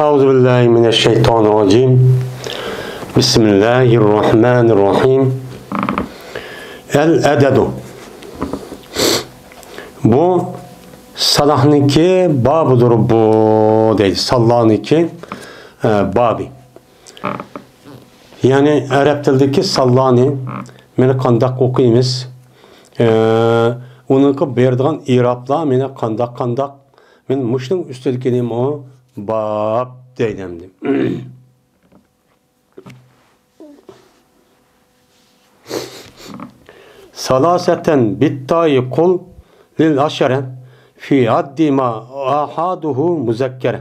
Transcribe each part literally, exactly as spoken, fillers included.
أعوذ بالله من الشيطان الرجيم. بسم الله الرحمن الرحيم. العدد. بۇ ساناقنىڭكى بابىدۇر بۇ دەيدۇ. سانلارنىڭكى، ئە، بابى. يەنى ئەرەب تىلىدىكى سانلارنى مانا قانداق ئوقۇيمىز؟ ئە، ئۇنىڭغا بېرىدىغان ئىرابلار مانا قانداق، قانداق؟ مانا مۇشۇنىڭ ئۈستىدىكىنى مۇ باب دەيدۇ ئەمدى. سلاسة بالتاء قل للعشرة في عد ما آحاده مذكرا.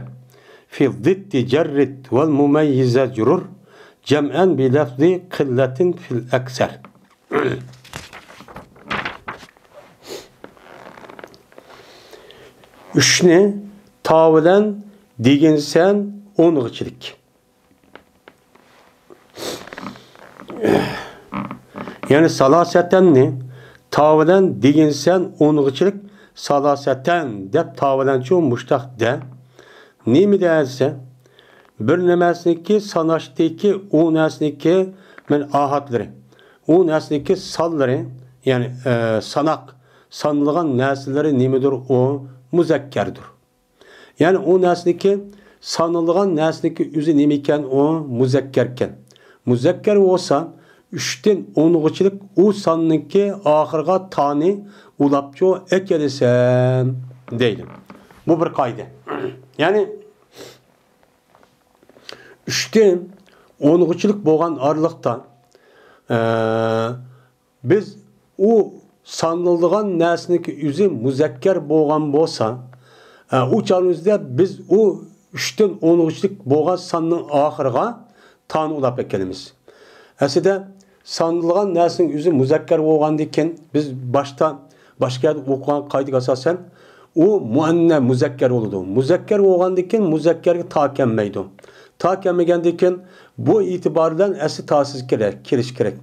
في الضد جرد والمميز اجرر جمعا بلفظ قلة في الأكثر. ئۈچنى تا بىلەن دېگىنسەن ئونغىچىلىك. يەنى سلاسةنى تا بىلەن دېگىنسەن ئونغىچىلىك، سلاسةن دەپ تا بىلەنچۇ مۇشتاق دە. نېمە دېسە، بىر نەرسىنىڭكى ساناشتىكى ئۇ نەرسىنىڭكى مانا ئاھاتلىرى، ئۇ نەرسىنىڭكى سانلىرى، يەنى، ئە، ساناق، سانىلىدىغان نەرسىلىرى نېمىدۇر؟ ئۇ مۇزەككەردۇر. يەنى ئۇ نەرسىنىڭكى سانىلىدىغان نەرسىنىڭكى ئۆزى نېمە ئىكەن؟ ئۇ مۇزەككەركەن. مۇزەككەر بولسا، ئۈچتىن ئونغىچىلىك ئۇ ساننىڭكى ئاخىرىغا تانى ئۇلاپچۇ ئەكېلىسەن دەيدۇ. بۇ بىر قائىدە. يەنى ئۈچتىن ئونغىچىلىك بولغان ئارىلىقتا، ئە، بىز ئۇ سانىلىدىغان نەرسىنىڭكى ئۆزى مۇزەككەر بولغان بولسا، ئە، ئۇ چاغنىڭ ئۆزىدە بىز ئۇ ئۈچتىن ئونغىچىلىك بولغان ساننىڭ ئاخىرىغا تانى ئۇلاپ ئەكېلىمىز. ئەسلىدە سانىلىدىغان نەرسىنىڭ ئۆزى مۇزەككەر بولغاندىن كېيىن بىز باشتا، باشقا يەردە ئوقۇغان قائىدىگە ئاساسەن، ئۇ مۇئەننە مۇزەككەر بولىدۇ. مۇزەككەر بولغاندىن كېيىن مۇزەككەرگە تا كەلمەيدۇ. تا كەلمىگەندىن كېيىن بۇ ئېتىبار بىلەن ئەسلى تاسىز كېرەك، كېلىش كېرەك.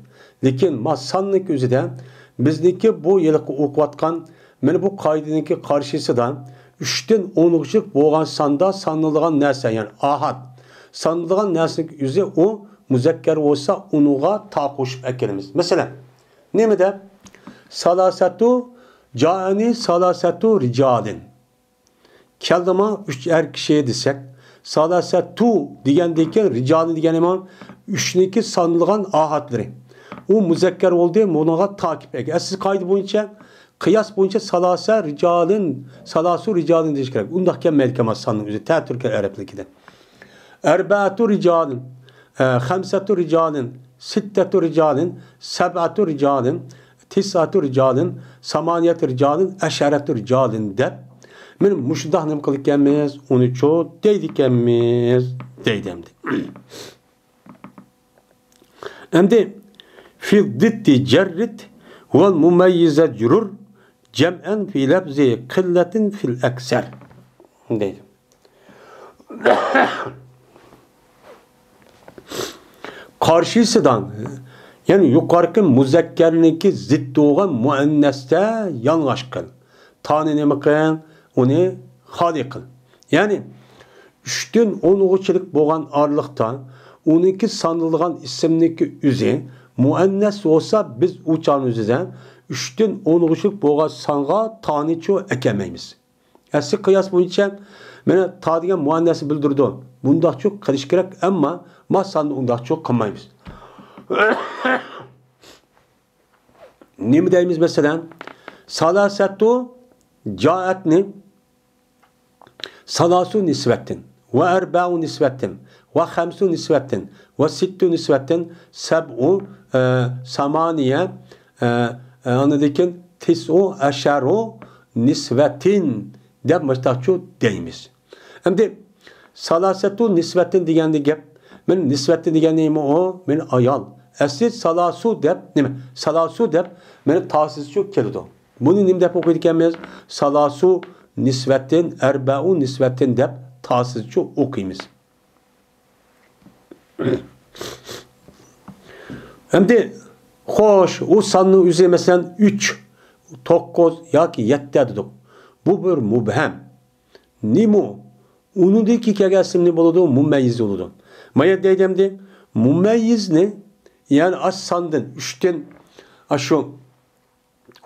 لېكىن ما ساننىڭكى ئۆزىدە بىزنىڭكى بۇ ھېلىقى ئوقۇۋاتقان مانا بۇ قائىدىنىڭكى قارشىسىدا ئۈچتىن ئونغىچىلىك بولغان ساندا سانىلىدىغان نەرسە، يەنى ئاھاد سانىلىدىغان نەرسىنىڭكى ئۆزى ئۇ مۇزەككەر بولسا ئۇنىڭغا تا قوشۇپ ئەكېلىمىز. مەسىلەن، نېمە دەپ؟ سلاسةۇ، جائەنى سلاسةۇ رىجالىن. كەلدى ماڭا ئۈچ ئەر كىشى دېسەك، سلاسةۇ دېگەندىن كېيىن رىجالىن دېگەن نېمە؟ ئۈچنىڭكى سانىلىدىغان ئاھاتلىرى. ئۇ مۇزەككەر بولدى، بۇنىڭغا تا كېلىپ ئەكەل. ئەسلى قائىدە بويىچە، قىياس بويىچە سلاسە رىجالىن، سلاسۇ رىجالىن دېيىش كېرەك. ئۇنداق كەلمەيدىكەن ساننىڭ ئۆزى، تەتۈركەن ئەرەبلىكىدە. ئەربەئەتۇ رىجالىن، ئە، خەمسەتۇ رىجالىن، سىتتەتۇ رىجالىن، سەبئەتۇ رىجالىن، تىسئەتۇ رىجالىن، سامانىيەتۇ رىجالىن، ئەشەرەتۇ رىجالىن دەپ، مانا مۇشۇنداق نېمە قىلىدىكەنمىز، ئۇنىچۇ دەيدىكەنمىز، دەيدۇ ئەمدى. ئەمدى، في الضد جرد والمميز اجرر جمعا بلفظ قلة في الأكثر، دەيدۇ. قارشىسىدا، يەنى يۇقىرىقى مۇزەككەرنىڭكى زىددى بولغان مۇئەننەستە يالىڭاچ قىل. تانى نېمە قىل؟ ئۇنى خالىي قىل. يەنى ئۈچتىن ئونغىچىلىك بولغان ئارىلىقتا ئۇنىڭكى سانىلىدىغان ئىسىمنىڭكى ئۆزى مۇئەننەس بولسا، بىز ئۇ چاغنىڭ ئۆزىدە ئۈچتىن ئونغىچىلىك بولغان سانغا تانىچۇ ئەكەلمەيمىز. ئەسلى قىياس بويىچە مانا تا دېگەن مۇئەننەسنى بىلدۈرىدۇ. بۇنداقچۇ قىلىش كېرەك، ئەمما ما ساندا ئۇنداقچۇ قىلمايمىز. نېمە دەيمىز مەسىلەن؟ سلاسەتۇ جائەتنى سلاسۇ نىسۋەتىن، ۋە ئەربەئۇ نىسۋەتىن، ۋە خەمسۇ نىسۋەتىن، ۋە سىتتۇ نىسۋەتىن، سەبئۇ، ئە، سامانىيە، ئە، ئە، ئاندىن كېيىن تىسئۇ ئەشەرۇ نىسۋەتىن دەپ مۇشتاقچۇ دەيمىز. ئەمدى سلاسەتۇ نىسۋەتىن دېگەندە گەپ، مانا نىسۋەتىن دېگەن نېمە ئۇ؟ مانا ئايال. ئەسلى سلاسۇ دەپ، نېمە؟ سلاسۇ دەپ مانا تاسىزچۇ كېلىدۇ. بۇنى نېمە دەپ ئوقۇيدىكەنمىز؟ سلاسۇ نىسۋەتىن، ئەربەئۇ نىسۋەتىن دەپ تاسىزچۇ ئوقۇيمىز. ئەمدى، خوش، ئۇ ساننىڭ ئۆزى، مەسىلەن، ئۈچ، توققۇز ياكى يەتتە دېدۇق. بۇ بىر مۇبھەم. نېمە ئۇ؟ ئۇنىڭدىن كېيىن كەلگەن ئىسىم نېمە بولىدۇ؟ مۇمەييىز بولىدۇ. مايا دەيدۇ ئەمدى، مۇمەييىزنى، يەنى ئاش ساندىن، ئۈچتىن، ئاشۇ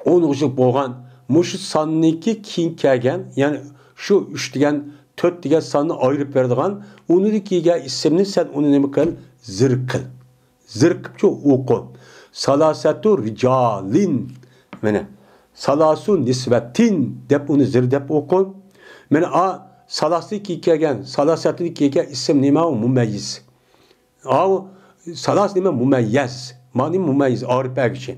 ئونغىچە بولغان، مۇشۇ ساننىڭكى كېيىن كەلگەن، يەنى شۇ ئۈچ دېگەن، تۆت دېگەن ساننى ئايرىپ بېرىدىغان، ئۇنىڭدىن كېيىن كەلگەن ئىسىمنى سەن ئۇنى نېمە قىل؟ زىر قىل. زىر قىپچۇ ئوقۇ. سالاسەتۇ رىجالىن. مانا، سالاسۇ نىسۋەتىن دەپ ئۇنى زىر دەپ ئوقۇ. مانا، ئا، سالاسى كېيىن كەلگەن، سالاسەتىدىن كېيىن كەلگەن ئىسىم نېمە؟ ئۇ مۇمەييىز. ئاۋۇ سالاس نېمە؟ مۇمەييەز. مانا مۇمەييىز، ئارىپ ئەگىشى.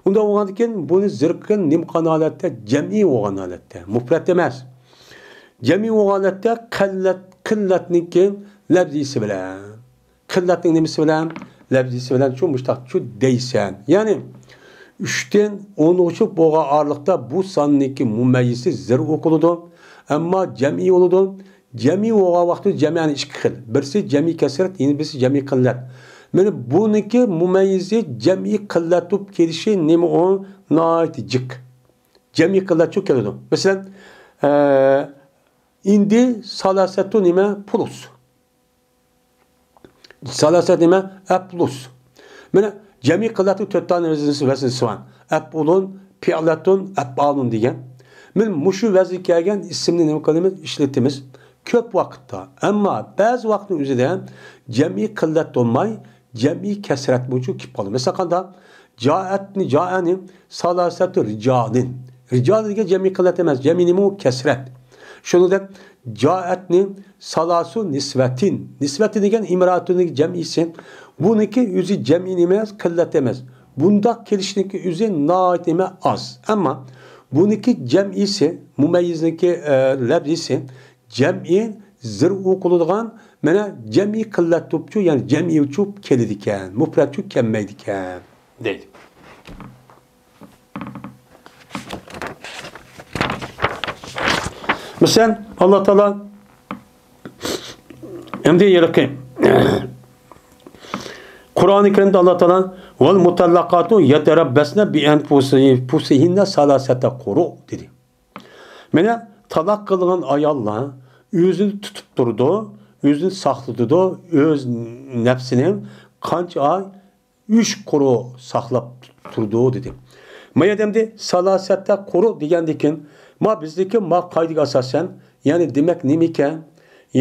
ئۇنداق بولغاندىكىن بۇنى زىر قىل، نېمە قىلغان ھالەتتە؟ جەمئىي بولغان ھالەتتە. مۇپرەت ئەمەس. جەمئىي بولغان ھالەتتە قىللەت، قىللەتنىڭكى لەفزىسى بىلەن. قىللەتنىڭ نېمىسى بىلەن؟ لەفزىسى بىلەن شۇ مۇشتاقچۇ دەيسەن. يەنى ئۈچتىن ئونغىچە بولغان ئارىلىقتا بۇ ساننىڭكى مۇمەييىزى زىر ئوقۇلىدۇ. ئەمما جەمئىي بولىدۇ. جەمئىي بولغان ۋاقتىدا جەمئىي ئىككى خىل. بىرسى جەمئىي كەسرەت، يەنە بىرسى جەمئىي قىللەت. مانا بۇنىڭكى مۇمەييىزى جەمئىي قىللەت بولۇپ كېلىشى نېمە ئۇ؟ ناھايىتى جىق. جەمئىي قىللەتچۇ كېلىدۇ. مەسىلەن، ئە، ئىندى سالاسەتۇ نېمە؟ پۇلۇس. سالاسەت نېمە؟ ئەپلۇس. مانا جەمئىي قىللەتنىڭ تۆت دانە ۋەزنىسى، ۋەزنىسى بار. ئەپئۇلۇن، پىئلەتۇن، ئەپئالۇن دېگەن. مانا مۇشۇ ۋەزىن كەلگەن ئىسىمنى نېمە قىلىمىز؟ ئىشلىتىمىز. كۆپ ۋاقىتتا. ئەمما بەزى ۋاقىتنىڭ ئۆزىدە جەمئىي قىللەت بولماي، جەمئىي كەسرەت بويىچە كېلىپ قالىدۇ. مىسال قانداق؟ جائەتنى، جائەنى سالاسەتۇ رىجالىن. رىجالىن دېگەن جەمئىي قىللەت ئەمەس، جەمئىي نېمە ئۇ؟ كەسرەت. شۇنىڭدەك جائەتنى سالاسۇ نىسۋەتىن. نىسۋەتىن دېگەن ئىمراتۇننىڭ جەمئىسى. بۇنىڭكى ئۆزى جەمئىي نېمە ئەمەس؟ قىللەت ئەمەس. بۇنداق كېلىشنىڭكى ئۆزى ناھايىتى نېمە؟ ئاز. ئەمما بۇنىڭكى جەمئىسى، مۇمەييىزنىڭكى، ئە، لەفزىسى جەمئىي زىر ئوقۇلىدىغان، مانا جەمئىي قىللەت تۇپچۇ، يەنى جەمئىي چۇپ كېلىدىكەن، مۇپرەت چۇپ كەلمەيدىكەن، دەيدۇ. مەسىلەن، ئاللا تائالا ئەمدى ھېلىقى قۇرئانى كەرىمدە ئاللا تائالا، «ۋەل مۇتەللەقاتۇ يەتەرەببەسنە بىئەنفۇسىھىننە سالاسەتە قۇرۇ» دېدى. مانا تالاق قىلغان ئاياللار ئۆزىنى تۇتۇپ تۇرىدۇ، ئۆزىنى ساقلىتىدۇ، ئۆز نەپسىنى قانچە ئاي؟ ئۈچ قۇرۇ ساقلاپ تۇرىدۇ دېدى. ما يەردە ئەمدى سالاسەتە قۇرۇ دېگەندىكىن، ما بىزدىكى ما قائىدىگە ئاساسەن، يەنى دېمەك نېمىكەن؟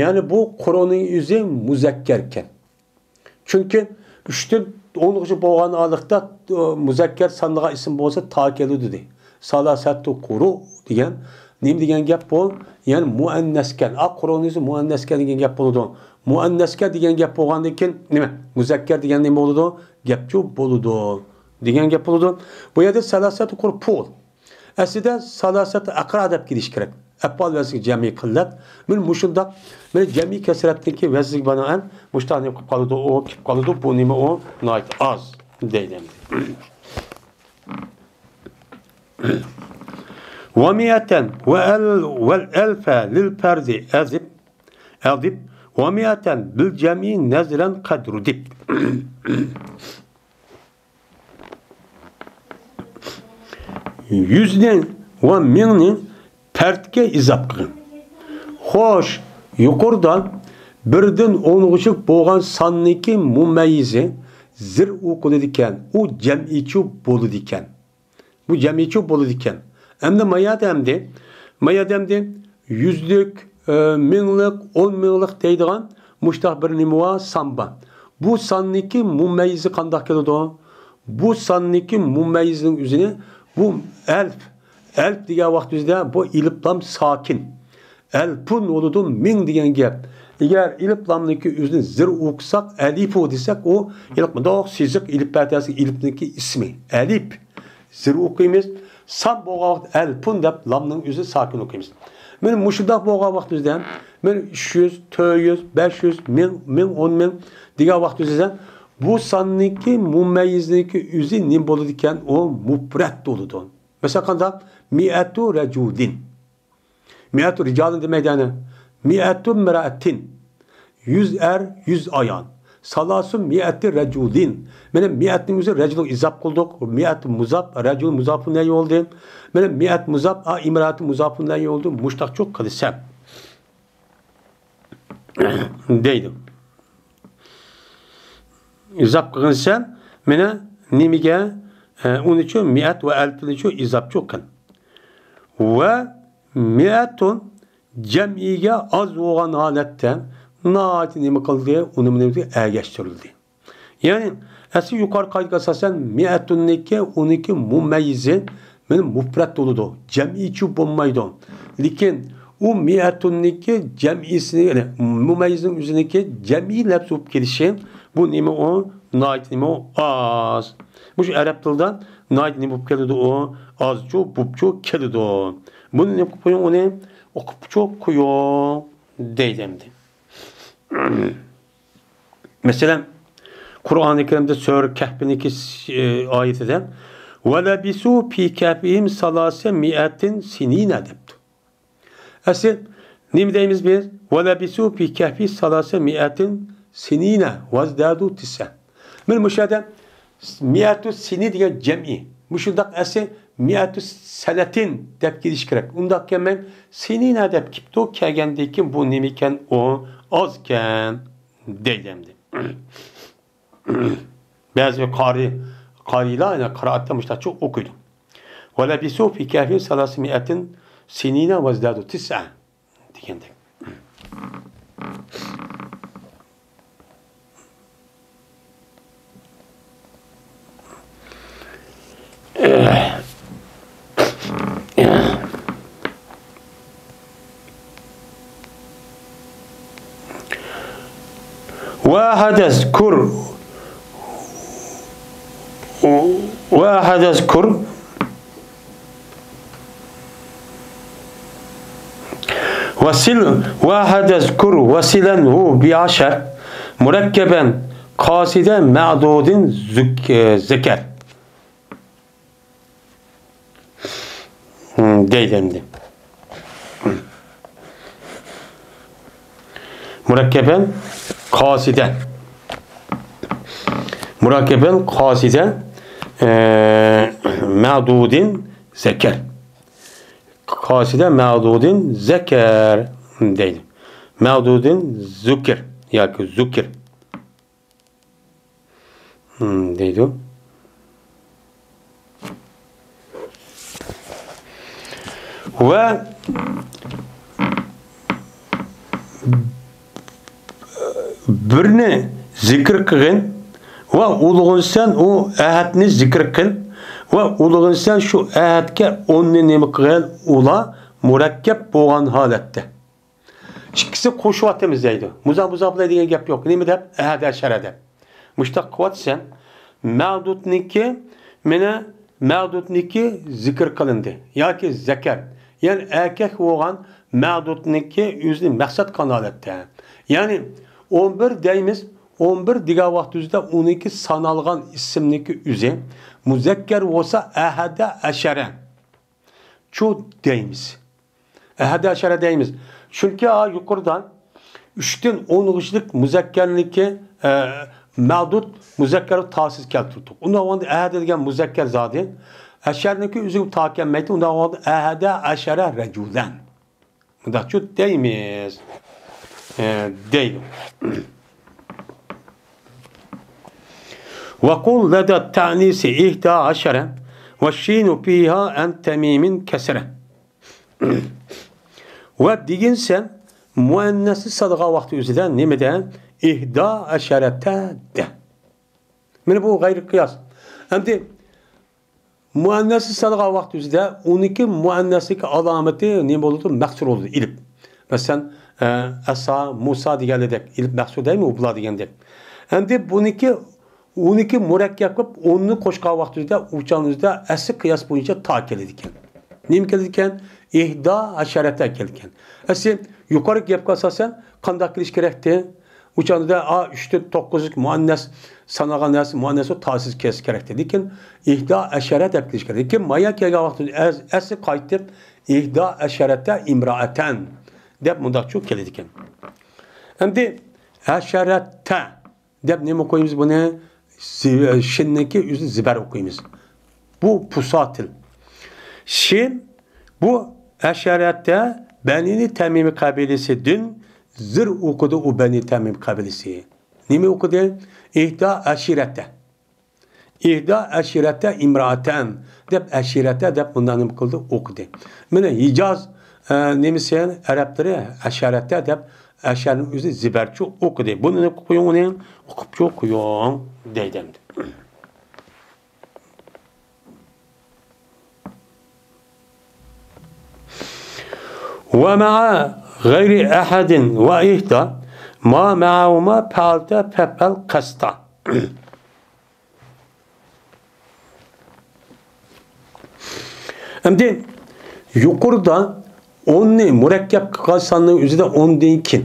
يەنى بۇ قۇرۇنىڭ ئۆزى مۇزەككەركەن. چۈنكى ئۈچتىن ئونغىچە بولغان ھالەتتە، ئۇ، مۇزەككەر سانلىغان ئىسىم بولسا تا كېلىدۇ دېدى. سالاسەتۇ قۇرۇ دېگەن نېمە دېگەن گەپ بۇ؟ يەنى مۇئەننەسكەن. ئا، قۇرۇنىسى مۇئەننەسكەن دېگەن گەپ بولىدۇ. مۇئەننەسكەن دېگەن گەپ بولغاندىن كېيىن نېمە؟ مۇزەككەر دېگەن نېمە بولىدۇ؟ گەپچۇ بولىدۇ دېگەن گەپ بولىدۇ. بۇ يەردە سالاسەتۇ قۇرۇ پۇل. ئەسلىدە سالاسەت ئەقرا دەپ كېلىش كېرەك. ئەپئال ۋەزنى جەمئىي قىللەت. مانا مۇشۇنداق، مانا جەمئىي كەسرەتنىڭكى ۋەزنىگە بىنائەن مۇشۇنداق نېمە قىلىپ قالىدۇ، ئۇ كېلىپ قالىدۇ. بۇ نېمە ئۇ؟ ناھايىتى ئاز دەيدۇ ئەمدى. ۋە مىئەتەن ۋە ئەل-، ۋەل ئەلفە لىل پەردى ئەزىب، ئەزىب، ۋە مىئەتەن بىل جەمئى نەزرەن قەد رۇدىب. يۈزنى ۋە مىڭنى پەردكە ئىزاپ قىلغىن. خوش، يۇقىرىدا بىردىن ئونغىچە بولغان ساننىڭكى مۇمەييىزى زىر ئوقۇلىدىكەن، ئۇ جەمئىيچۇ بولىدىكەن. بۇ جەمئىيچۇ بولىدىكەن. ئەمدى ما يەردە ئەمدى، ما يەردە ئەمدى يۈزلۈك، ئە، مىڭلىق، ئون مىڭلىق دەيدىغان مۇشتاق بىر نېمە بار؟ سان بار. بۇ ساننىڭكى مۇمەييىزى قانداق كېلىدۇ؟ بۇ ساننىڭكى مۇمەييىزىنىڭ ئۆزىنى، بۇ ئەلپ، ئەلپ دېگەن ۋاقىت ئۆزىدە بۇ ئېلىپ لام ساكىن. ئەلپۇن بولىدۇ، مىڭ دېگەن گەپ. ئەگەر ئېلىپ لامنىڭكى ئۆزىنى زىر ئوقۇساق، ئەلىپۇ دېسەك، ئۇ ھېلىقى مۇنداق سىزىق ئېلىپ پەتەسى ئېلىپنىڭكى ئىسمى. ئەلىپ. زىر ئوقۇيمىز. سان بولغان ۋاقىت ئەلپۇن دەپ لامنىڭ ئۆزى ساكىن ئوقۇيمىز. مانا مۇشۇنداق بولغان ۋاقتىمىزدا مانا ئۈچ يۈز، تۆت يۈز، بەش يۈز، مىڭ، مىڭ، ئون مىڭ دېگەن ۋاقتىمىزدا بۇ ساننىڭكى مۇمەييىزنىڭكى ئۆزى نېمە بولىدىكەن؟ ئۇ مۇپرەت بولىدۇ. مەسىلەن، قانداق؟ مىئەتۇ رەجۇلىن. مىئەتۇ رىجالىن دېمەيدۇ يەنى. مىئەتۇ مىرەئەتىن. يۈز ئەر، يۈز ئايال. سالاسۇ مىئەتى رەجۇلىن. مانا مىئەتنىڭ ئۆزى رەجۇلغا ئىزاپ قىلدۇق. مىئەت مۇزاپ، رەجۇل مۇزاپۇن ئىلەيھى بولدى. مانا مىئەت مۇزاپ، ئا، ئىمرائەتى مۇزاپۇن ئىلەيھى بولدى. مۇشتاقچۇ قىلىسەن. دەيدۇ. ئىزاپ قىلغىنسەن، مېنى نېمىگە، ئە، ئۇنىچۇ مىئەت ۋە ئەلپىنىچۇ ئىزاپچۇ قىل. ۋە مىئەتۇن جەمئىيگە ئاز بولغان ھالەتتە ناھايىتى نېمە قىلدى؟ ئۇنى مېنى ئەگەشتۈرۈلدى. يەنى، ئەسلى يۇقىرى قائىدىگە ئاساسەن، مىئەتۇننىڭكى ئۇنىڭكى مۇمەييىزى مېنى مۇپرەت بولىدۇ، جەمئىيچۇ بولمايدۇ. لېكىن ئۇ مىئەتۇننىڭكى جەمئىيسىنى، يەنى مۇمەييىزنىڭ ئۆزىنىڭكى جەمئىي لەپزى بولۇپ كېلىشى، بۇ نېمە ئۇ؟ ناھايىتى نېمە ئۇ؟ ئاز. مۇشۇ ئەرەب تىلىدا ناھايىتى نېمە بولۇپ كېلىدۇ ئۇ؟ ئازچۇ، بوپچۇ كېلىدۇ. بۇنى نېمە قىلىپ قويۇڭ ئۇنى؟ ئوقۇپچۇ قويۇڭ دەيدۇ ئەمدى. مەسىلەن، قۇرئانى كەرىمدە سۈرە كەھپنىڭكى، ئى، ئايىتىدە، «ۋەلەبىسۇ فى كەھفىھىم سالاسە مىئەتىن سىنىنە» دەپتۇ. ئەسلى نېمە دەيمىز بىز؟ «ۋەلەبىسۇ فى كەھفى سالاسە مىئەتىن سىنىنە ۋەزدادۇ تىسئە». مانا مۇشۇ يەردە مىئەتۇ سىنى دېگەن جەمئىي. مۇشۇنداق ئەسلى مىئەتۇ سەنەتىن دەپ كېلىشى كېرەك. ئۇنداق كەلمەي، سىنىنە دەپ كېلىپتۇ. كەلگەندىن كېيىن بۇ نېمىكەن؟ ئۇ ئازكەن دەيدۇ ئەمدى. بەزى بىر قارى، قارىيلار، يەنى قىرائەتتە مۇشۇنداقچە ئوقۇيدۇ. «ۋەلەبىسۇ فى كەھفىھىم سالاسە مىئەتىن سىنىنە ۋەزدادۇ تىسئە» دېگەندەك. وأحد اذكر، وأحد اذكر وصل، وأحد اذكر وصله بعشر مركبا قاصدا معدود ذك-، ذكر. دەيدۇ ئەمدى. مركبا قاصدا. مركبا قاصدا، ئە، معدود ذكر. قاصدا معدود ذكر دەيدۇ. معدود ذكر ياكى ذكر. دەيدۇ. ۋە بىرنى زىكىر قىلغىن ۋە ئۇلىغىنسەن ئۇ ئەھەدنى زىكىر قىل ۋە ئۇلىغىنسەن شۇ ئەھەدكە ئوننى نېمە قىلغىن، ئۇلا مۇرەككەپ بولغان ھالەتتە. ئىككىسى قوشۇۋاتىمىز دەيدۇ. مۇزا مۇزا بىلەن دېگەن گەپ يوق. نېمە دەپ؟ ئەھەدە ئەشەرە دەپ. مۇشتاق قىلىۋاتىسەن. مەدۇدنىڭكى، مانا مەدۇدنىڭكى زىكىر قىلىندى. ياكى زەكەر. يەنى ئەركەك بولغان مەدۇدنىڭكى ئۆزىنى مەقسەت قىلغان ھالەتتە. يەنى ئون بىر دەيمىز. ئون بىر دېگەن ۋاقتىمىزدا ئۇنىڭكى سانالغان ئىسىمنىڭكى ئۆزى مۇزەككەر بولسا ئەھەدە ئەشەرە. چۇ دەيمىز. ئەھەدە ئەشەرە دەيمىز. چۈنكى، ھا، يۇقىرىدا ئۈچتىن ئونغىچىلىك مۇزەككەرنىڭكى، ئە، مەدۇد مۇزەككەر تاسىز كەلتۈردۇق. ئۇنداق بولغاندا ئەھەدە دېگەن مۇزەككەر زادى. ئەشەرنىڭكى ئۆزىگە تا كەلمەيدۇ. ئۇنداق بولغاندا ئەھەدە ئەشەرە رەجۇلەن. مۇنداقچۇ دەيمىز. ئە، دەيدۇ. وقل لدى التأنيث إحدى عشرة والشين فيها عن تميم كسرة. ۋە دېگىنسەن، مۇئەننەسنى سالغان ۋاقتى ئۆزىدە نېمىدە؟ ئىھدا ئەشەرەتە دە. مانا بۇ غەيرىي قىياس. ئەمدى مۇئەننەسنى سالغان ۋاقتى ئۆزىدە ئۇنىڭكى مۇئەننەسنىڭكى ئالامىتى نېمە بولىدۇ؟ مەقسۇر بولىدۇ، ئېلىپ. مەسىلەن، ئە، ئەسا، مۇسا دېگەنلىدەك، ئېلىپ مەقسۇر دەيمۇ، بۇلار دېگەندەك. ئەمدى بۇنىڭكى ئۇنىڭكى مۇرەككەپ قىلىپ، ئوننى قوشقان ۋاقتىدا ئۇچانىزدا ئەسلى قىياس بويىچە تا كېلىدىكەن. نېمە كېلىدىكەن؟ ئىھدا ئەشەرەتە كېلىدىكەن. ئەسلى يۇقىرىقى گەپكە ئاساسەن قانداق كېلىش كېرەكتى؟ ئۇچانىدا، ئا، ئۈچتىن توققۇزلۇق مۇئەننەس سانىغان نەرسە مۇئەننەس تازىسى كېلىش كېرەكتى. لېكىن ئىھدا ئەشەرە دەپ كېلىش كېرەك. لېكىن مايا كەلگەن ۋاقتىدا ئەس-، ئەسلى قايتىپ ئىھدا ئەشەرەتە ئىمرائەتەن دەپ مۇنداقچۇ كېلىدىكەن. ئەمدى ئەشەرەتە دەپ نېمە قويىمىز بۇنى؟ زى-، شىننىڭكى ئۆزىنى زىبەر ئوقۇيمىز. بۇ پۇساتىل. شىن، بۇ ئەشەرەتە بەنىنى تەمىمى قەبىلىسىدىن زىر ئوقۇدى ئۇ بەنى تەمىم قەبىلىسى. نېمە ئوقۇدى؟ ئىھدا ئەشىرەتە. ئىھدا ئەشىرەتە ئىمرائەتەن دەپ، ئەشىرەتە دەپ مۇنداق نېمە قىلدى؟ ئوقۇدى. مانا ھىجاز، ئە، نېمىسى، ئەرەبلىرى ئەشەرەتە دەپ، ئەشەرنىڭ ئۆزى زىبەرچۇ ئوقۇدى. بۇنى نېمە قويۇڭ، ئۇنى ئوقۇپچۇ قويۇڭ دەيدۇ ئەمدى. ومع غير أحد وإحدى ما معهما فعلت فافعل قستا. ئەمدى يۇقىرىدا ئوننى مۇرەككەپ قىلغان ساننىڭ ئۆزىدە ئوندىن كېيىن،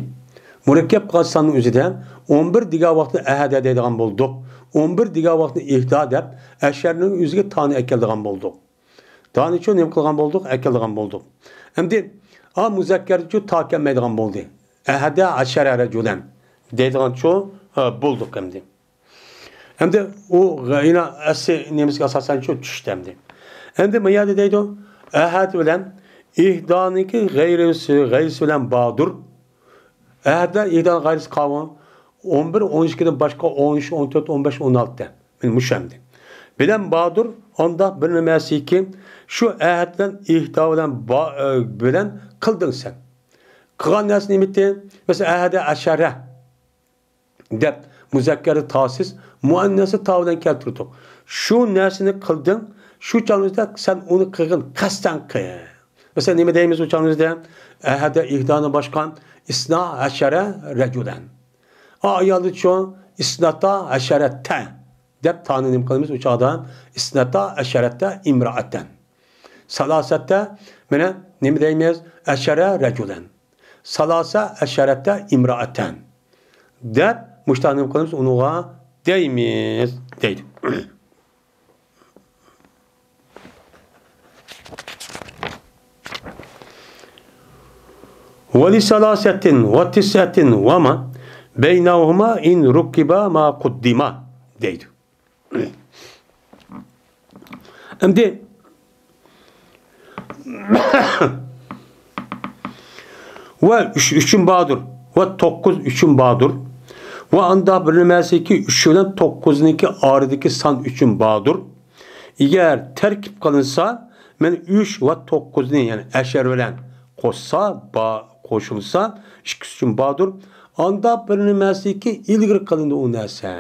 مۇرەككەپ قىلغان ساننىڭ ئۆزىدە ئون بىر دېگەن ۋاقىتتا ئەھەدە دەيدىغان بولدۇق. ئون بىر دېگەن ۋاقىتتا ئىھدا دەپ ئەشەرنىڭ ئۆزىگە تانى ئەكەلدىغان بولدۇق. تانىچۇ نېمە قىلغان بولدۇق؟ ئەكەلدىغان بولدۇق. ئەمدى ئا مۇزەككەرچۇ تا كەلمەيدىغان بولدى. ئەھەدە ئەشەرە رەجۇلەن دەيدىغانچۇ، ھە، بولدۇق ئەمدى. ئەمدى ئۇ غەينا ئەسلى نېمىسىگە ئاساسەنچۇ چۈشتى ئەمدى. ئەمدى ما يەردە دەيدۇ، ئەھەد بىلەن ئىھدانىڭكى غەيرىسى، غەيرىسى بىلەن باردۇر. ئەھەدە ئىھدان غەيرىسى قاۋۇ. ئون بىر، ئون ئىككىدىن باشقا ئون ئۈچ، ئون تۆت، ئون بەش، ئون ئالتە. مانا مۇشۇ ئەمدى. بىلەن باردۇر، ئانداق بىر نېمەسىكى، شۇ ئەھەد بىلەن ئىھدا بىلەن با-، ئە، بىلەن قىلدىڭ سەن. قىلغان نەرسە نېمىتى؟ مەسىلەن، ئەھەدە ئەشەرە دەپ مۇزەككەردە تاسىز، مۇئەننەسنى تا بىلەن كەلتۈردۇق. شۇ نەرسىنى قىلدىڭ، شۇ چاغدا سەن ئۇنى قىلغىن، قەستەن قىل. مەسىلەن، نېمە دەيمىز ئۇ چاغدا؟ ئەھەدە ئىھدانى باشقا، ئىسنا ئەشەرە رەجۇلەن. ئا ئايالدىچۇ، ئىسناتا ئەشەرەتە دەپ تانى نېمە قىلىمىز ئۇ چاغدا؟ ئىسناتا ئەشەرەتە ئىمرائەتەن. سالاسەتە، مانا نېمە دەيمىز؟ ئەشەرە رەجۇلەن. سالاسە ئەشەرەتە ئىمرائەتەن دەپ مۇشۇنداق نېمە قىلىمىز؟ ئۇنىڭغا دەيمىز دەيدۇ. ولثلاثة وتسعة وما بينهما إن ركبا ما قدما دەيدۇ. ئەمدى ۋە ئۈچ ئۈچۈن باردۇر. ۋە توققۇز ئۈچۈن باردۇر. ۋە ئاندا بىر نېمەسىكى ئۈچ بىلەن توققۇزنىڭكى ئارىدىكى سان ئۈچۈن باردۇر. ئەگەر تەركىب قىلىنسا، مانا ئۈچ ۋە توققۇزنى، يەنى ئەشەر بىلەن قوشسا، با-، قوشۇلسا، ئىككىسى ئۈچۈن باردۇر. ئاندا بىر نېمەسىكى ئىلگىرى قىلىندى ئۇ نەرسە.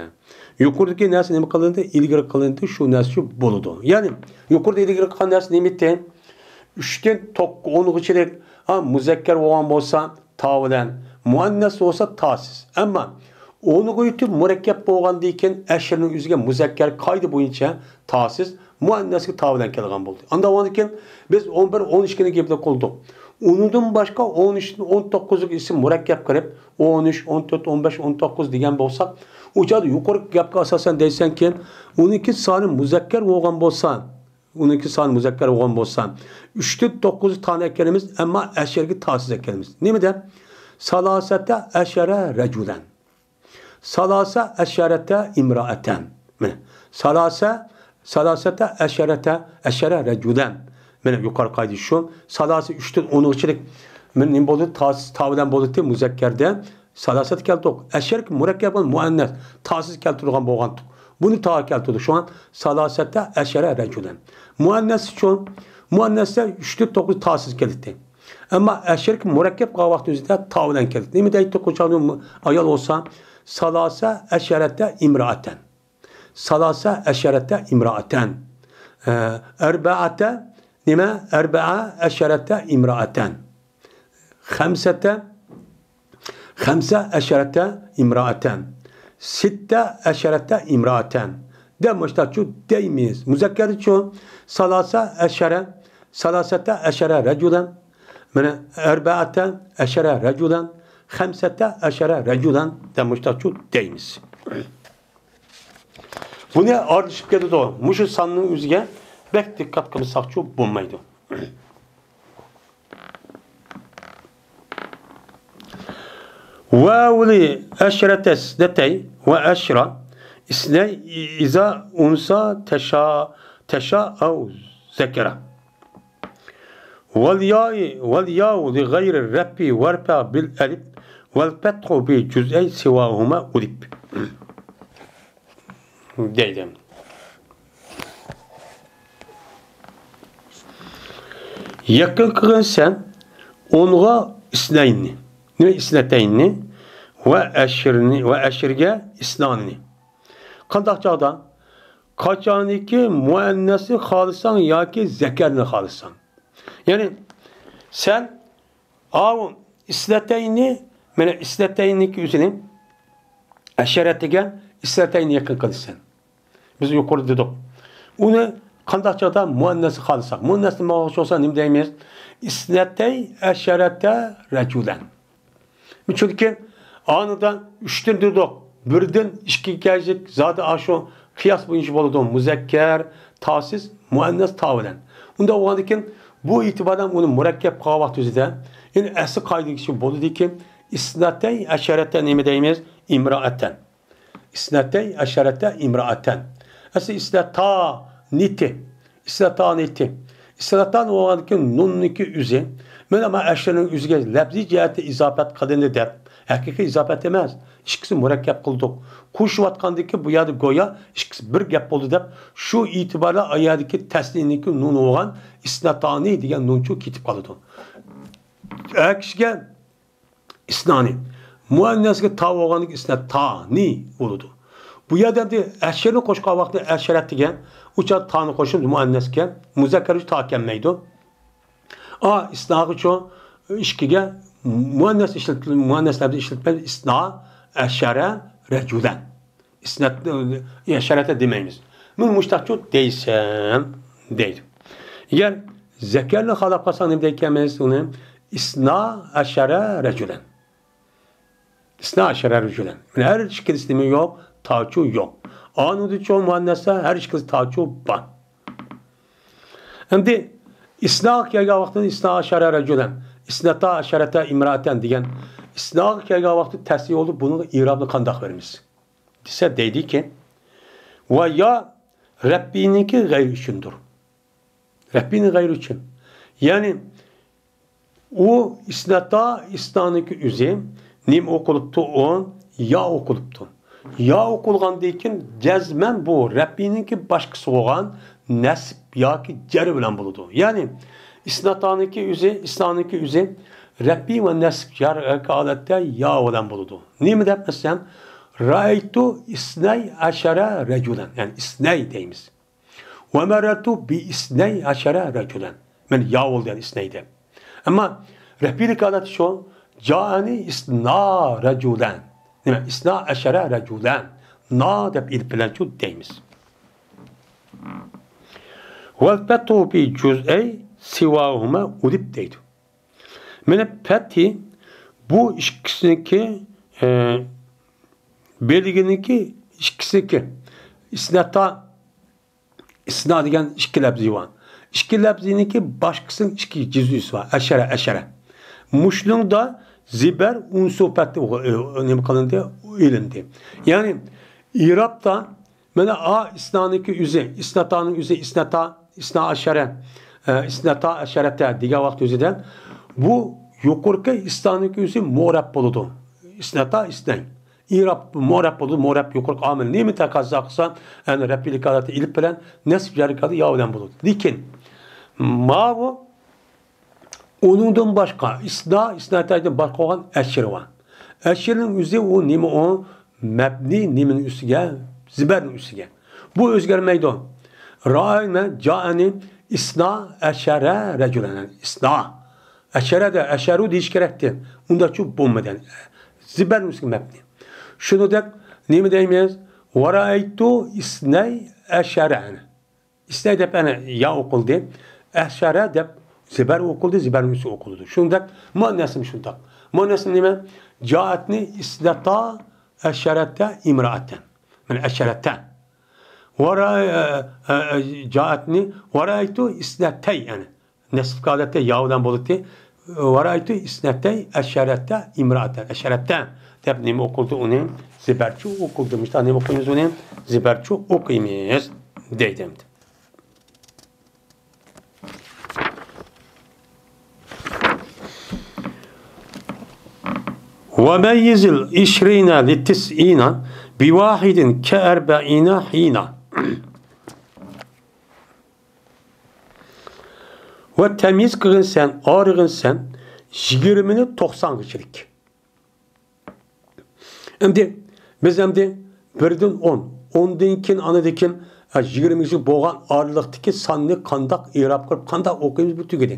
يۇقىرىدىكى نەرسە نېمە قىلىندى؟ ئىلگىرى قىلىندى، شۇ نەرسە شۇ بولىدۇ. يەنى يۇقىرىدا ئىلگىرى قىلغان نەرسە نېمە ئىدى؟ ئۈچتىن توققۇز، ئونغىچىلىك، ھا، مۇزەككەر بولغان بولسا، تا بىلەن، مۇئەننەس بولسا تاسىز. ئەمما ئونغا يېتىپ مۇرەككەپ بولغاندىن كېيىن ئەشىرنىڭ ئۆزىگە مۇزەككەر قائىدە بويىچە تاسىز، مۇئەننەسكە تا بىلەن كەلگەن بولدى. ئاندا ئۇنىڭدىن كېيىن بىز ئون بىر، ئون ئىككىنى گەپنى قىلدۇق. ئۇنىڭدىن باشقا ئون ئۈچتىن ئون توققۇزغا ئىسىم مۇرەككەپ قىلىپ، ئون ئۈچ، ئون تۆت، ئون بەش، ئون توققۇز دېگەن بولساق، ئۇ چاغدا يۇقىرىقى گەپكە ئاساسەن دەيسەنكى، ئۇنىڭكى سانى مۇزەككەر بولغان بولسا، ئۇنىڭكى سانى مۇزەككەر بولغان بولسا، ئۈچتىن توققۇزنى تانى ئەكەلمىز، ئەمما ئەشەرگە تاسىز ئەكەلمىز. نېمە دەپ؟ سالاسەتە ئەشەرە رەجۇلەن. سالاسە ئەشەرەتە ئىمرائەتەن. مانا، سالاسە، سالاسەتە ئەشەرەتە، ئەشەرە رەجۇلەن. مانا، يۇقىرى قائىدە شۇ. سالاسە ئۈچتىن ئونغىچىلىك. مانا، نېمە بولدى؟ تاسىز، تا بىلەن بولدى، مۇزەككەردە. سالاسەت كەلتۇق. ئەشەركە مۇرەككەپ بولغان مۇئەننەس. تاسىز كەلتۈرىدىغان بولغانتۇق. بۇنى تا كەلتۈردۇق. شۇڭا سالاسەتە ئەشەرە رەجۇلەن. مۇئەننەسچۇ؟ مۇئەننەستە ئۈچتىن توققۇز تاسىز كېلىتتى. ئەمما ئەشەركە مۇرەككەپ قىلغان ۋاقىت ئۆزىدە تا بىلەن كېلىتتى. نېمە دەيتتۇق؟ ئۇ چاغدا ئايال بولسا، سالاسە ئەشەرەتە ئىمرائەتەن. سالاسە ئەشەرەتە ئىمرائەتەن. ئە، ئەربەئەتە نېمە؟ ئەربەئە ئەشەرەتە ئىمرائەتەن. خەمسەتە، خەمسە ئەشەرەتە ئىمرائەتەن. سىتتە ئەشەرەتە ئىمرائەتەن. دەپ مۇشتاچۇ دەيمىز. مۇزەككەردىچۇ؟ سالاسە ئەشەرە، سالاسەتە ئەشەرە رەجۇلەن. مانا، ئەربەئەتە ئەشەرە رەجۇلەن، خەمسەتە ئەشەرە رەجۇلەن دەپ مۇشتاچۇ دەيمىز. بۇنى ئارىلىشىپ كېتىدۇ. مۇشۇ ساننىڭ ئۆزىگە بەك دىققەت قىلمىساقچۇ بولمايدۇ. واو لعشرة اثنتي وعشرة اثني إذا أنثى تشاء، تشاء أو ذكر. والياء، والياء لغير الرفع وارفع بالألف ۋەل فەتھۇ بى جۈزئەي سىۋاھۇما ئۇرىب. دەيدۇ. يېقىن قىلغىن سەن ئونغا ئىسنەينى، نېمە، ئىسنەتەينى ۋە ئەشىرنى، ۋە ئەشىرگە ئىسنانىنى. قانداق چاغدا؟ قاچانكى مۇئەننەسنى خالىساڭ ياكى زەكەرنى خالىساڭ. يەنى سەن ئاۋۇ ئىسنەتەينى، مانا ئىسنەتەينىكى ئۆزىنى ئەشەرەتىگە ئىسنەتەينى يېقىن قىلىسەن. بىز يۇقىرىدا دېدۇق. ئۇنى قانداق چاغدا مۇئەننەسنى خالىساق، مۇئەننەسنى ماڭغۇچى بولسا نېمە دەيمىز؟ ئىسنەتەي ئەشەرەتە رەجۇلەن. چۈنكى ئانىدا ئۈچتىن دېدۇق، بىردىن ئىككىگە كەلجەك زادى ئاشۇ قىياس بويىچە بولىدۇ. مۇزەككەر تاسىز، مۇئەننەس تا بىلەن. ئۇنداق بولغاندىكىن بۇ ئېتىباردا ئۇنى مۇرەككەپ قىلغان ۋاقىت ئۆزىدە، يەنى ئەسلى قائىدىگىچە بولىدىكى، ئىسنەتەي ئەشەرەتە نېمە دەيمىز؟ ئىمرائەتەن. ئىسنەتەي ئەشەرەتە ئىمرائەتەن. ئەسلى ئىسنەتانىتى. ئىسنەتانىتى. ئىسنەتان بولغاندىكىن نۇننىكى ئۆزى. مانا ما ئەشەرنىڭ ئۆزىگە لەپزىي جەھەتتە ئىزاپەت قىلىندى دەپ. ھەقىقىي ئىزاپەت ئەمەس. ئىككىسى مۇرەككەپ قىلدۇق. قوشۇۋاتقاندىكى بۇ يەردە گويا ئىككىسى بىر گەپ بولدى دەپ، شۇ ئېتىباردا ئايەدىكى تەسنىيىنىڭكى نۇنى بولغان ئىسنەتانى دېگەن نۇنچۇ كېتىپ قالىدۇ. ئەر كىشىگە ئىسنانى. مۇئەننەسكە تا بولغاندىكىن ئىسنەتانى بولىدۇ. بۇ يەردە ئەمدى ئەشىرنى قوشقان ۋاقتىدا ئەشەرەت دېگەن، ئۇ چاغدا تانى قوشۇلىدۇ مۇئەننەسكە. مۇزەككەر ئۈچۈن تا كەلمەيدۇ. ئا، ئىسناغىچۇ ئىككىگە مۇئەننەس ئىشلىتىلىدۇ، مۇئەننەسلەردە ئىشلىتىلمەيدۇ. ئىسنا ئەشەرە رەجۇلەن. ئىسنەت، ئەشەرەتە دېمەيمىز. مۇنى مۇشتاقچۇ دەيسەن، دەيدۇ. ئەگەر زەكەرنى خالاپ قالساڭ نېمە دەيكەنمىز ئۇنى؟ ئىسنا ئەشەرە رەجۇلەن. ئىسنا ئەشەرە رەجۇلەن. مانا ھەر ئىككىلىسى نېمە يوق؟ تاچۇ يوق. ئانىدىچۇ مۇئەننەسلەر ھەر ئىككىلىسى تاچۇ بار. ئەمدى ئىسناغا كەلگەن ۋاقتىدا ئىسنا ئەشەرە رەجۇلەن، ئىسنەتا ئەشەرەتە ئىمرائەتەن دېگەن ئىسناغا كەلگەن ۋاقتىدا تەسنىيە بولدى، بۇنىڭغا ئىرابنى قانداق بېرىمىز؟ دېسە دەيدىكى، ۋە يا رەببىنىڭكى غەيرى ئۈچۈندۇر. رەببىنىڭ غەيرى ئۈچۈن. يەنى ئۇ ئىسنەتا ئىسنانىڭكى ئۆزى نېمە ئوقۇلۇپتۇ؟ ئۇ يا ئوقۇلۇپتۇ. يا ئوقۇلغاندىن كېيىن جەزمەن بۇ رەببىنىڭكى باشقىسى بولغان نەسب ياكى جەر بىلەن بولىدۇ. يەنى ئىسنەتانىڭكى ئۆزى، ئىسنانىڭكى ئۆزى رەببى ۋە نەسب جەر ھالەتتە يا بىلەن بولىدۇ. نېمە دەپ مەسىلەن، رەئەيتۇ ئىسنەي ئەشەرە رەجۇلەن. يەنى ئىسنەي دەيمىز. ۋە مەررەتۇ بى ئىسنەي ئەشەرە رەجۇلەن. مەن يا بولدى يەنى ئىسنەي دەپ. ئەمما رەفئىلىك ھالەتتە شۇ، جائەنى ئىسنا رەجۇلەن. نېمە؟ ئىسنا ئەشەرە رەجۇلەن. نا دەپ ئېلىپ بىلەنچۇ دەيمىز. ۋەل فەتھۇ بى جۈزئەي سىۋاھۇما ئۇرىب دەيدۇ. مانا پەتھى بۇ ئىككىسىنىڭكى، ئە، بۆلگىنىڭكى ئىككىسىنىڭكى ئىسنەتا ئىسنا دېگەن ئىككى لەپزى بار. ئىككى لەپزىنىڭكى باشقىسىنىڭ ئىككى جۈزئىسى بار. ئەشەرە، ئەشەرە. مۇشۇنىڭدا زىبەر ئۇنسۇ پەتھى ئۇ-، ئۇ-، نېمە قىلىندى؟ ئېلىندى. يەنى ئىرابتا مانا ئا ئىسنانىڭكى ئۆزى، ئىسناتانىڭ ئۆزى، ئىسناتا، ئىسنا ئەشەرە، ئە، ئىسناتا ئەشەرەتە دېگەن ۋاقىت ئۆزىدە بۇ يۇقىرىقى ئىسنانىڭكى ئۆزى مۇئرەب بولىدۇ. ئىسناتا ئىسنەي. ئىراب مۇئرەب بولىدۇ، مۇئرەب يۇقىرىقى ئامىل نېمە تەقەززا قىلسا، يەنى رەپئىلىك ھالەتتە ئېلىپ بىلەن، نەسب جەررىك ھالەتتە يا بىلەن بولىدۇ. لېكىن ماۋۇ ئۇنىڭدىن باشقا، ئىسنا، ئىسناتايدىن باشقا بولغان ئەشىر بار. ئەشىرنىڭ ئۆزى ئۇ نېمە ئۇ؟ مەبنى نېمىنىڭ ئۈستىگە؟ زىبەرنىڭ ئۈستىگە. بۇ ئۆزگەرمەيدۇ. رائەينا جائەنى ئىسنا ئەشەرە رەجۇلەن. ئىسنا. ئەشەرە دە، ئەشەرۇ دېيىش كېرەكتى. ئۇنداقچۇ بولمىدى. زىبەرنىڭ ئۈستىگە مەبنى. شۇنىڭدەك نېمە دەيمىز؟ ۋەرەئەيتۇ ئىسنەي ئەشەرە. ئىسنەي دەپ ئەنە يا ئوقۇلدى. ئەشەرە دەپ زىبەر ئوقۇلدى، زىبەرنىڭ ئۈستى ئوقۇلىدۇ. شۇنداق مۇئەننەسمۇ شۇنداق. مۇئەننەسمۇ نېمە؟ جائەتنى ئىسنەتا ئەشەرەتە ئىمرائەتەن. مانا ئەشەرەتە. ۋەرە-، ئە، ئە، ئە، جائەتنى ۋەرەئەيتۇ ئىسنەتەي، يەنى نەسب ھالەتتە يا بىلەن بولىدۇ. ۋەرەئەيتۇ ئىسنەتەي ئەشەرەتە ئىمرائەتەن. ئەشەرەتە دەپ نېمە ئوقۇلدى ئۇنى؟ زىبەرچۇ ئوقۇلدى. مۇشتا نېمە ئوقۇيمىز ئۇنى؟ زىبەرچۇ ئوقۇيمىز دەيدۇ ئەمدى. وميز العشرين للتسعين بواحد كأربعين حينا. ۋە تەميىز قىلغىن سەن، ئايرىغىن سەن يىگىرمىنى توقسانغىچىلىك. ئەمدى بىز ئەمدى بىردىن ئون، ئوندىن كېيىن، ئاندىن كېيىن، ھە، يىگىرمىگىچە بولغان ئارىلىقتىكى ساننى قانداق ئېراب قىلىپ، قانداق ئوقۇيمىز، بۇ تۈگىدى.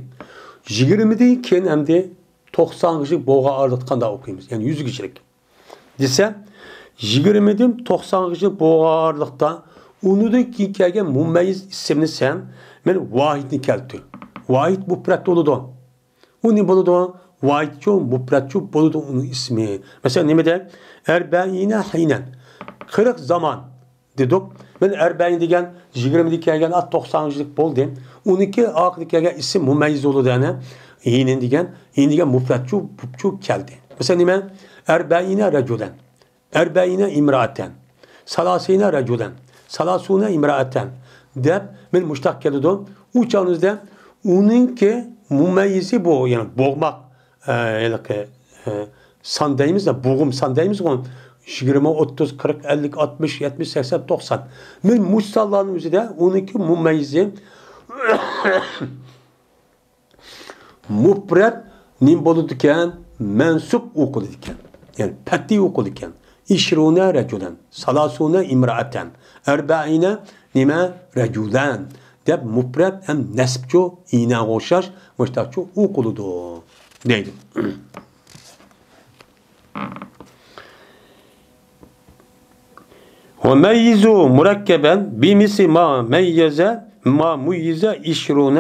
يىگىرمىدىن كېيىن ئەمدى توقسانغىچە بولغان ئارىلىقتا قانداق ئوقۇيمىز؟ يەنى يۈزگىچىلىك. دېسە، يىگىرمىدىن توقسانغىچە بولغان ئارىلىقتا ئۇنىڭدىن كېيىن كەلگەن مۇمەييىز ئىسىمنى سەن، مەن ۋاھىدنى كەلتۈر. ۋاھىد مۇپرەت بولىدۇ. ئۇ نېمە بولىدۇ؟ ۋاھىدچۇ، مۇپرەتچۇ بولىدۇ ئۇنىڭ ئىسمى. مەسىلەن، نېمە دەي؟ ئەربەئىنە ھىنەن. قىرىق زامان دېدۇق. مەن ئەربەئىن دېگەن يىگىرمىدىن كەلگەن، ئا، توقسانغىچىلىك بولدى. ئۇنىڭكى ئاخىرىدا كەلگەن ئىسىم مۇمەييىز بولىدۇ، يەنى ھىنەن دېگەن، ھىنەن دېگەن مۇپرەتچۇ، بۇپچۇ كەلدى. مەسىلەن، نېمە؟ ئەربەئىنە رەجۇلەن. ئەربەئىنە ئىمرائەتەن، سالاسىنە رەجۇلەن، سالاسۇنە ئىمرائەتەن دەپ، مەن مۇشتاق كېلىدۇ. ئۇ چاغىمىزدا ئۇنىڭكى مۇمەييىزى بۇ، يەنى بوغماق، ئە، ھېلىقى، ئە، سان دەيمىز، بوغۇم سان دەيمىزغۇ. يىگىرمە، ئوتتۇز، قىرىق، ئەللىك، ئاتمىش، يەتمىش، سەكسەن، توقسان. مەن مۇشۇ سانلارنىڭ ئۆزىدە ئۇنىڭكى مۇمەييىزى مۇپرەت نېمە بولىدىكەن؟ مەنسۇب ئوقۇلىدىكەن. يەنى پەتھى ئوقۇلىدىكەن. ئىشرۇنە رەجۇلەن، سالاسۇنە ئىمرائەتەن، ئەربەئىنە نېمە؟ رەجۇلەن دەپ مۇپرەت ھەم نەسبچۇ ئىنەگە ئوخشاش مۇشتاقچۇ ئوقۇلىدۇ دەيدۇ. وميزوا مركبا بمثل ما ميز، ما ميز عشرون،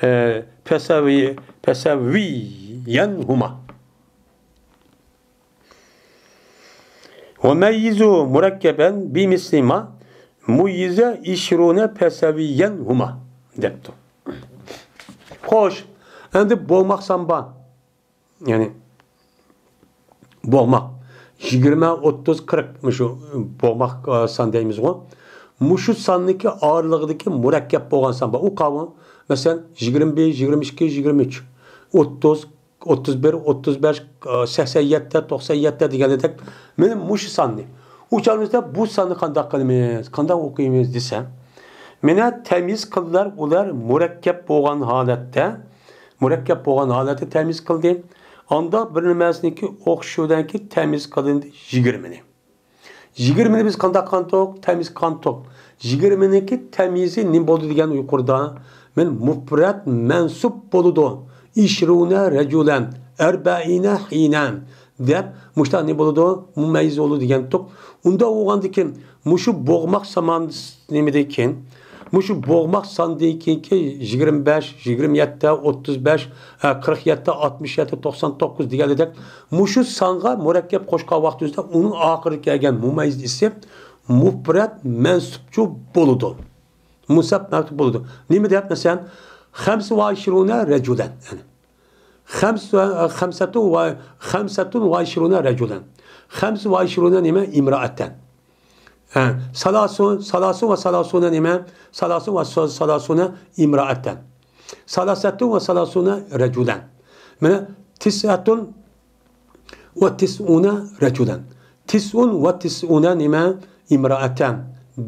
ئە، فسوي-، فسويا هما. وميزوا مركبا بمثل ما ميز عشرون فسويا هما دەپتۇ. خوش، ئەمدى بوغماق سان بار. يەنى بوغماق. يىگىرمە، ئوتتۇز، قىرىق، مۇشۇ بوغماق، ئا، سان دەيمىزغۇ. مۇشۇ ساننىڭكى ئارىلىقىدىكى مۇرەككەپ بولغان سان بار. ئۇ قاۋۇ، مەسىلەن، يىگىرمە بىر، يىگىرمە ئىككى، يىگىرمە ئۈچ، ئوتتۇز، ئوتتۇز بىر، ئوتتۇز بەش، ئا، سەكسەن يەتتە، توقسان يەتتە دېگەندەك، مانا مۇشۇ ساننى. ئۇ چاغىمىزدا بۇ ساننى قانداق قىلىمىز، قانداق ئوقۇيمىز دېسە، مانا تەميىز قىلدىلار، ئۇلار مۇرەككەپ بولغان ھالەتتە، مۇرەككەپ بولغان ھالەتتە تەميىز قىلدى. ئانداق بىر نېمەسىنىڭكى ئوخشىشىدىنكى تەميىز قىلىندى يىگىرمىنى. يىگىرمىنى بىز قانداق قىلدۇق؟ تەميىز قىلدۇق. يىگىرمىنىڭكى تەميىزى نېمە بولدى دېگەن يۇقىرىدا. مەن مۇپرەت مەنسۇب بولىدۇ. ئىشرۇنە رەجۇلەن، ئەربەئىنە ھىنەن دەپ مۇشۇنداق نېمە بولىدۇ؟ مۇمەييىز بولىدۇ دېگەنتۇق. ئۇنداق بولغاندىكىن مۇشۇ بوغماق سامان نېمىدىن كېيىن، مۇشۇ بوغماق ساندىن كېيىنكى يىگىرمە بەش، يىگىرمە يەتتە، ئوتتۇز بەش، ھە، قىرىق يەتتە، ئاتمىش يەتتە، توقسان توققۇز دېگەندەك، مۇشۇ سانغا مۇرەككەپ قوشقان ۋاقتىمىزدا ئۇنىڭ ئاخىرىدا كەلگەن مۇمەييىز ئىسىم مۇپرەت مەنسۇبچۇ بولىدۇ. مۇنسەپ مەنسۇب بولىدۇ. نېمە دەپ، مەسىلەن، خەمسە ۋە ئىشرۇنە رەجۇلەن. يەنى، خەمس-، خەمسەتۇ ۋە، خەمسەتۇن ۋە ئىشرۇنە رەجۇلەن. خەمسە ۋە ئىشرۇنە نېمە؟ ئىمرائەتەن. ھە، سالاسۇن، سالاسۇن ۋە سالاسۇنە نېمە؟ سالاسۇن ۋە سا-، سالاسۇنە ئىمرائەتەن. سالاسەتۇن ۋە سالاسۇنە رەجۇلەن. مانا، تىسئەتۇن ۋە تىسئۇنە رەجۇلەن. تىسئۇن ۋە تىسئۇنە نېمە؟ ئىمرائەتەن.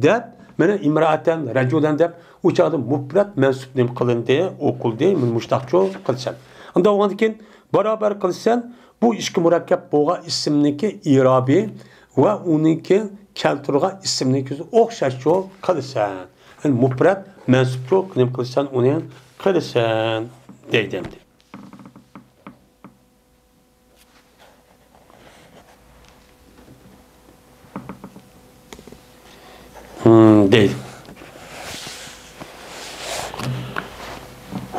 دەپ، مانا، ئىمرائەتەن، رەجۇلەن دەپ، ئۇ چاغدا مۇپرەت مەنسۇب نېمە قىلىندى؟ ئوقۇلدى. مانا مۇشتاقچۇ قىلىسەن. ئۇنداق بولغاندىن كېيىن، باراۋەر قىلىسەن، بۇ ئىككى مۇرەككەپ بولغان ئىسىمنىڭكى ئىرابى ۋە ئۇنىڭكى كەلتۈرگەن ئىسىمنىڭكى ئوخشاشچۇ قىلىسەن. يەنى مۇپرەت مەنسۇبچۇ نېمە قىلىسەن، ئۇنى قىلىسەن دەيدۇ ئەمدى. ھىم، دەيدۇ.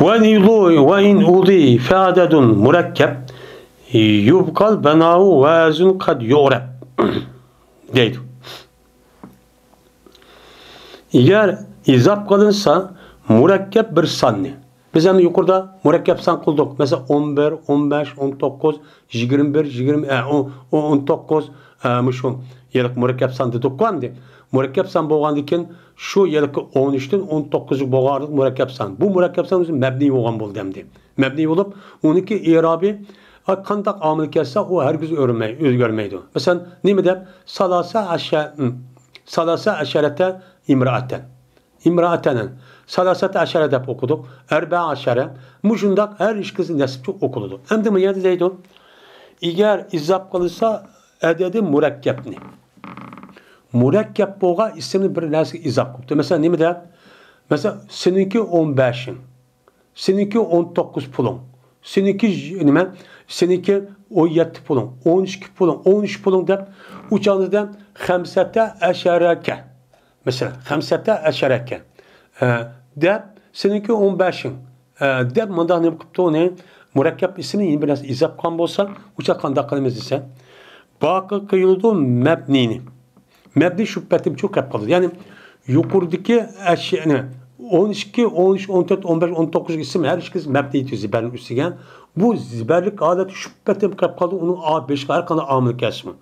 وإن أضيف، وإن أضيف عدد مركب يبقى البناء وأذن قد يعرب. دەيدۇ. ئەگەر ئىزاپ قىلىنسا مۇرەككەپ بىر ساننى، بىز ئەمدى يۇقىرىدا مۇرەككەپ سان قىلدۇق. مەسىلەن، ئون بىر، ئون بەش، ئون توققۇز، يىگىرمە بىر، يىگىرمە، ئە، ئون، ئون، ئون توققۇز، ئە، مۇشۇ ھېلىقى مۇرەككەپ سان دېدۇققۇ ئەمدى. مۇرەككەپ سان بولغاندىن كېيىن شۇ ھېلىقى ئون ئۈچتىن ئون توققۇزغا بولغان مۇرەككەپ سان. بۇ مۇرەككەپ سان ئۆزى مەبنىي بولغان بولدى ئەمدى. مەبنىي بولۇپ، ئۇنىڭكى ئىرابى، ھا، قانداق ئامىل كەلسە، ئۇ ھەرگىز ئۆرمەي-، ئۆزگەرمەيدۇ. مەسىلەن، نېمە دەپ؟ سالاسە ئەشە-، م، سالاسە ئەشەرەتە ئىمرائەتەن. ئىمرائەتەنىڭ. سالاسەتە ئەشەرە دەپ ئوقۇدۇق. ئەربە ئەشەرە. مۇشۇنداق ھەر ئىككىسى نەسبچە ئوقۇلىدۇ. ئەمدى مۇ يەردە دەيدۇ، ئەگەر ئىزاپ قىلسا ئەدەدى مۇرەككەپنى. مۇرەككەپ بولغان ئىسىمنى بىر نەرسىگە ئىزاپ قىلىپتۇ. مەسىلەن، نېمە دەپ؟ مەسىلەن، سېنىڭكى ئون بەشىڭ. سېنىڭكى ئون توققۇز پۇلۇڭ، سېنىڭكى ژ-، نېمە، سېنىڭكى ئون يەتتە پۇلۇڭ، ئون ئىككى پۇلۇڭ، ئون ئۈچ پۇلۇڭ دەپ، ئۇ چاغدا خەمسەتە ئەشەرەكە. مەسىلەن، خەمسەتە ئەشەرەكە، ئە، دەپ، سېنىڭكى ئون بەشىڭ، ئە، دەپ، مۇنداق نېمە قىپتۇ ئۇنى؟ مۇرەككەپ ئىسىمنى يەنە بىر نەرسە ئىزاپ قىلغان بولسا، ئۇ چاغ قانداق قىلىمىز دېسە، باقى قىلىدۇ مەبنىنى. مەبنى شۇ پېتىمچۇ قېلىپ قالىدۇ. يەنى يۇقىرىدىكى ئەش-، يەنى ئون ئىككى، ئون ئۈچ، ئون تۆت، ئون بەش، ئون توققۇز ئىسىم ھەر ئىككىسى مەبنى زىبەرنىڭ ئۈستىگە. بۇ زىبەرلىك ھالەتتە شۇ پېتىم قېلىپ قالىدۇ، ئۇنىڭ ئا-، بېشىغا ھەر قانداق ئامىل كەلسىمۇ.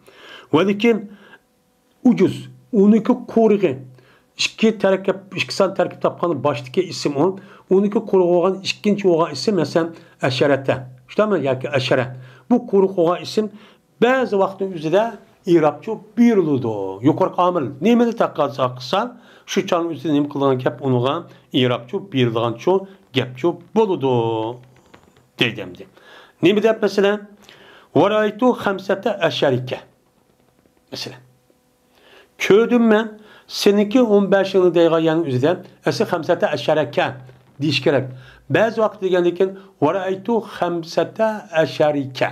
ۋە لېكىن ئۇجۇز، ئۇنىڭكى قورۇقى، ئىككى تەركىب، ئىككى سان تەركىب تاپقان باشتىكى ئىسىم ئۇ. ئۇنىڭكى قورۇقى بولغان ئىككىنچى بولغان ئىسىم، مەسىلەن، ئەشەرەتە. شۇنداقمۇ؟ ياكى ئەشەرە. بۇ قورۇق بولغان ئىسىم بەزى ۋاقىتنىڭ ئۆزىدە ئېرابچۇ بېرىلىدۇ. يۇقىرىقى ئامىل نېمىنى تەقەززا قىلسا، شۇ چاغنىڭ ئۆزىدە نېمە قىلىدىغان گەپ ئۇنىڭغا ئېرابچۇ بېرىلىدىغانچۇ گەپچۇ بولىدۇ دەيدۇ ئەمدى. نېمە دەپ مەسىلەن؟ ۋەرەيتۇ خەمسەتە ئەشەرىكە. مەسىلەن. كۆردۈم مەن سېنىڭكى ئون بەشىڭنى دەيدىغان يەرنىڭ ئۆزىدە ئەسلى خەمسەتە ئەشەرەكە دېيىش كېرەك. بەزى ۋاقىت دېگەندىن كېيىن ۋەرەئەيتۇ خەمسەتە ئەشەرىكە.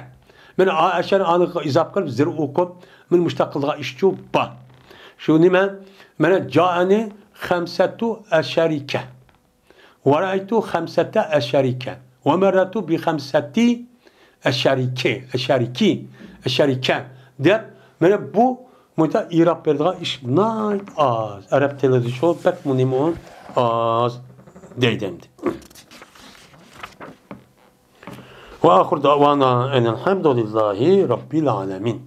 مانا ئا-، ئەشەر ئانى ئىزاپە قىلىپ زىر ئوقۇپ، مانا مۇشۇنداق قىلىدىغان ئىشچۇ بار. شۇ نېمە؟ مانا جائەنى خەمسەتۇ ئەشەرىكە. ۋەرەئەيتۇ خەمسەتە ئەشەرىكە. ۋەمەررەتۇ بىخەمسەتى ئەشەرىكى، ئەشەرىكى، ئەشەرىكە دەپ، مانا بۇ مۇنچە ئېراب بېرىدىغان ئىش ناھايىتى ئاز. ئەرەب تىلىدا شۇ بەك مۇنىمۇ ئاز دەيدۇ ئەمدى. ۋە ئاخىر دەۋانا ئەنىل ھەمدۇلىللاھى رەببىل ئالەمىن.